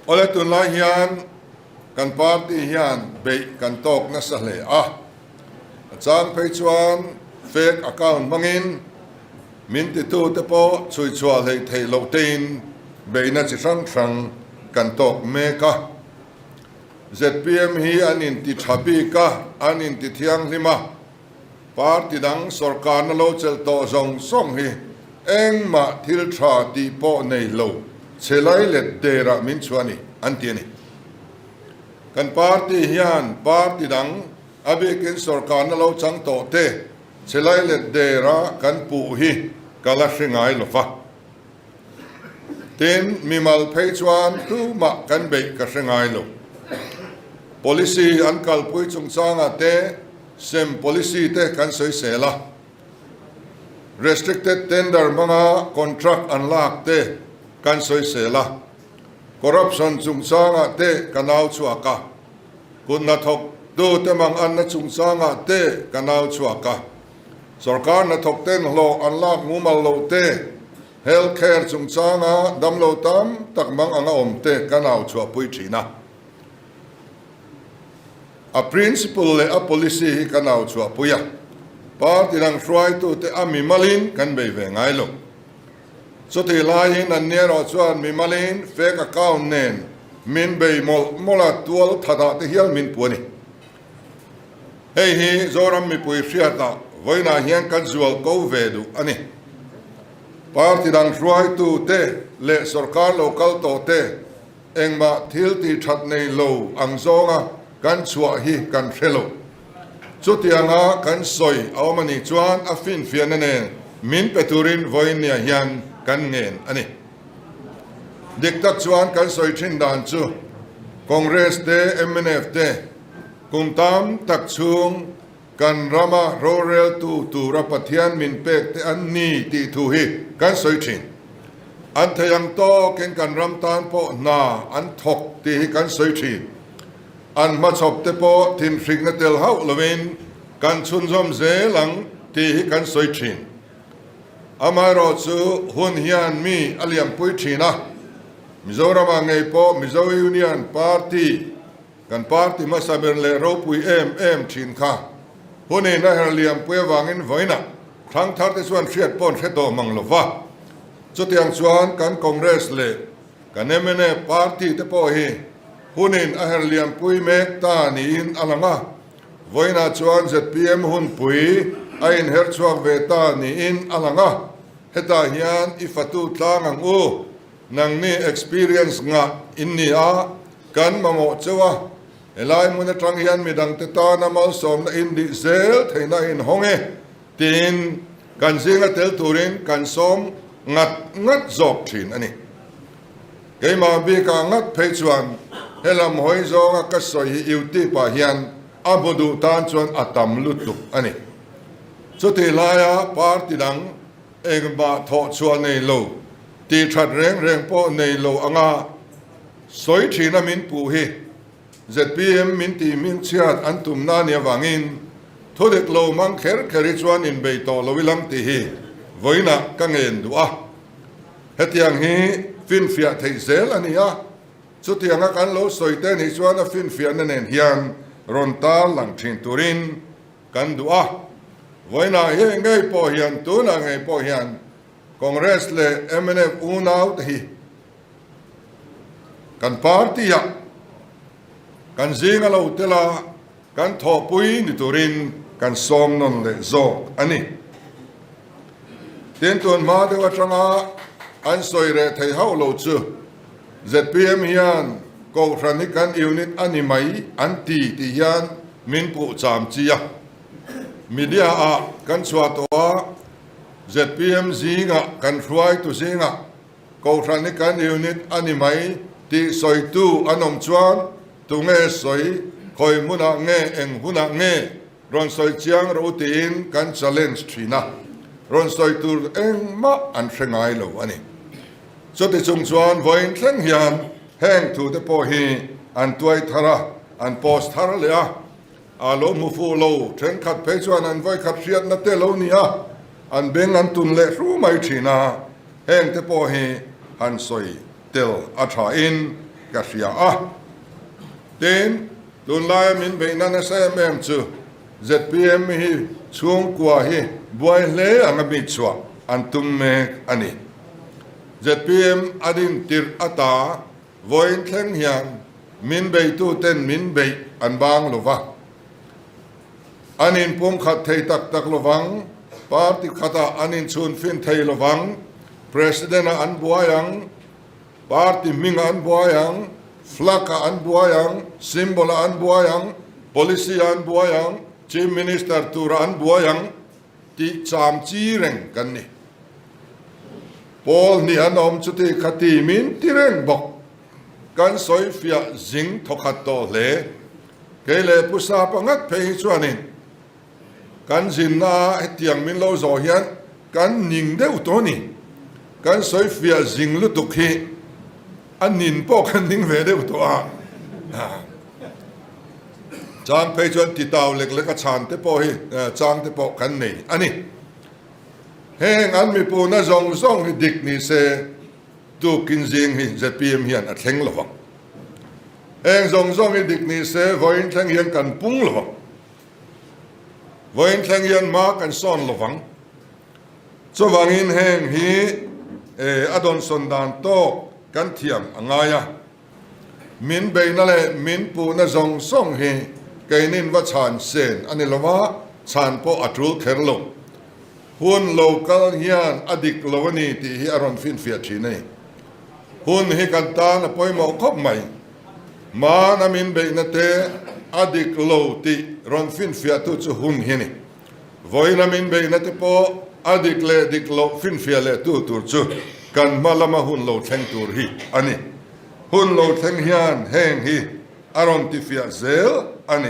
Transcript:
Awle tunlai hian kan party hian beih kan tawk nasa hle a, a chang phei chuan fake account hmangin min titute pawh chhui chhuah hleih theih loh tein beihna chi hrang hrang kan tawk mek a. Zpm hi an inti tha bik a, an inti thianghlim a. Party dang sorkarna lo chelh tawh zawng zawng hi engmah thil tha tih pawh nei lo che lai let derah min chhuah a ni, an ti a ni. Kan party hian party dang a bikin sorkarna lo chang tawh te che lai let dera kan puh hi ka la hre ngai lo va. Tin, mimal phei chuan tumah kan beih ka hre ngai lo. Policy an kalpui chungchangah te sem policy te kan sawisel a, restricted tender hmanga contract an lak te kan sawisel a, corruption chungchangah te ka nau chhuak a, kut hnathawk tu te mang anna chungchangah te ka nau chhuak a, sorkar hnathawk ten hlawh an lak mumal loh te, health care chungchanga damlo tam tak mang anga awm te ka nau chhuahpui thin a. A principle leh a policy hi kan au chhuahpui a, party dang hruaitute a mimalin kan bei ve ngai lo. Chutih laiin an ni erawh chuan mimalin fake account nen min bei mawlh mawlh a, tual thatah te hial min pu a ni. Hei hi Zoram mipui hriatah vawiinah hian kan zual ko ve duh a ni. Party dang hruaitute leh sorkar lo kal tawhte Engmah thil tih that nei lo ang zawnga kan chhuah hi kan hre lo. Chutianga kan sawi a awm a nih chuan a finfiahna nen min pe turin vawiinniah hian kan ngen a ni. Dik tak chuan kan sawi thin dan chu Congress te, mnf te kum tam tak chhung kan rama roreltu tura Pathian min pek te an ni tih thu hi kan sawi thin. An thei ang tawkin kan ram tan pawh hna an thawk tih hi kan sawi thin. An hmachhawp te pawh thinhrikna tel hauh lovin kan chhunzawm zel ang tih hi kan sawi thin. Amaherawhchu hun hian mi a liampui thin a, Mizoramah ngei pawh Mizo Union Party, Kan party hmasa ber leh ropui em em thin kha hunin a her liampui avangin vawiinah thlang thar te chuan hriat pawh an hre tawh mang lo va. Chutiang chuan kan Congress leh kan mnf party te pawh hi hunin a her liampui mek ta niin a lang a, vawiinah chuan zpm hunpui a inher chhuak ve ta niin a lang a, hetah hian i fatu tlang ang u. Nangni experience ngah in ni a, kan mamawh cheu a, helai hmun atang hian midangte tana malsawmna in dih zel theihna in hawng e tiin kan zinga tel turin kan sawm ngat ngat zawk thin a ni. Keimah bikah ngat phei chuan helam hawi zawnga ka sawi hi YouTube ah hian a hmu duh tan chuan a tam lutuk a ni. Chutih laia party dang Engmah thawh chhuah nei lo, tih that reng reng pawh nei lo anga sawi thina min puh hi zpm min tih hming chhiat an tumna nia vangin thu dik lo mang kher kher hi chuan inbei tawh lo ilang tih hi vawiinah ka ngen duh a. Hetiang hi finfiah theih zel a ni a, chutianga kan lo sawi te nih chuan a finfiahna nen hian rawn tar lang thin turin Kan duh a, vawiinah hi ngei pawh hian, tunah ngei pawh hian Congress leh mnf unaute hi kan party-ah kan zinga lo tel a, kan thawhpui ni turin kan sawm nawn leh zawk a ni. Tin, tun hma deuh atanga an sawi reh thei hauh lo chu zpm hian Kohhran hi kan unit a ni mai an ti tih hian min puh cham chi a. Media ah kan chhuah tawh a, zpm zingah kan hruaitu zingah Kohhran hi kan unit a ni mai tih sawitu an awm chuan tunge sawi, khawi hmunah nge, eng hunah nge rawn sawi chiang rawh u tiin kan challenge thin a, rawn sawi tur engmah an hre ngai lo a ni. Chuti chung chuan vawiin thleng hian heng thute pawh hi an tuai thar a, an post thar leh a, a lo hmu fuh lo thenkhat phei chuan an vawikhat hriatna te lo ni a, an beng an tun leh hru mai thin a, heng te pawh hi han sawi tel a tha in. ka hria a. Tin, tunlaia min beihna nasa em em chu zpm hi chhungkua hi buai hle anga mi chhuah an tum mek a ni. Zpm a din tirh ata vawiin thleng hian min beituten min beih an bang lo va. An inpumkhat thei tak tak lovang, party khatah an inchhunfin thei lovang, President-ah an buai ang, party hmingah an buai ang, flag-ah an buai ang, symbol-ah an buai ang, policy-ah an buai ang, Chief Minister turah an buai ang tih cham chi reng kan ni. Pawl hnih an awm chuti khati min ti reng bawk. Kan sawifiah zing thawkhat tawh hle. Kei leh Pu Sapa ngat phei hi chuanin kan zinna hetiang min lo zawh hian kan ning deuh tawh a ni. Kan sawifiah zing lutuk hi a nin pawh kan ning ve deuh tawh a. Chang phei chuan titau lek lek a chhan te pawh hi chang te pawh kan nei a ni. Heng an mipuna zawng zawng hi dik ni se tukin zing hi zpm hian a thleng lo vang. Heng zawng zawng hi dik ni se vawiin thleng hian kan pung lo vang. Vawiin thleng hian ma kan sawn lo vang. Chuvangin heng hi a dawnsawn dan tawk kan thiam a ngai a. Min beihna leh min puhna zawng zawng hi keinin va chhan sen a ni lo va, chhan pawh a tul kher lo. Hun lo kal hian a dik lo a ni tih hi a rawn finfiah thin a ni. Hun hi kan tan a pawimawh khawp mai. Hmana min beihna te a dik lo tih rawn finfiahtu chu hun hi a ni. Vawiina min beihna te pawh a dik leh dik loh finfiah leh tu tur chu kan hma lama hun lo thleng tur hi a ni. Hun lo thleng hian heng hi a rawn tifiah zel a ni.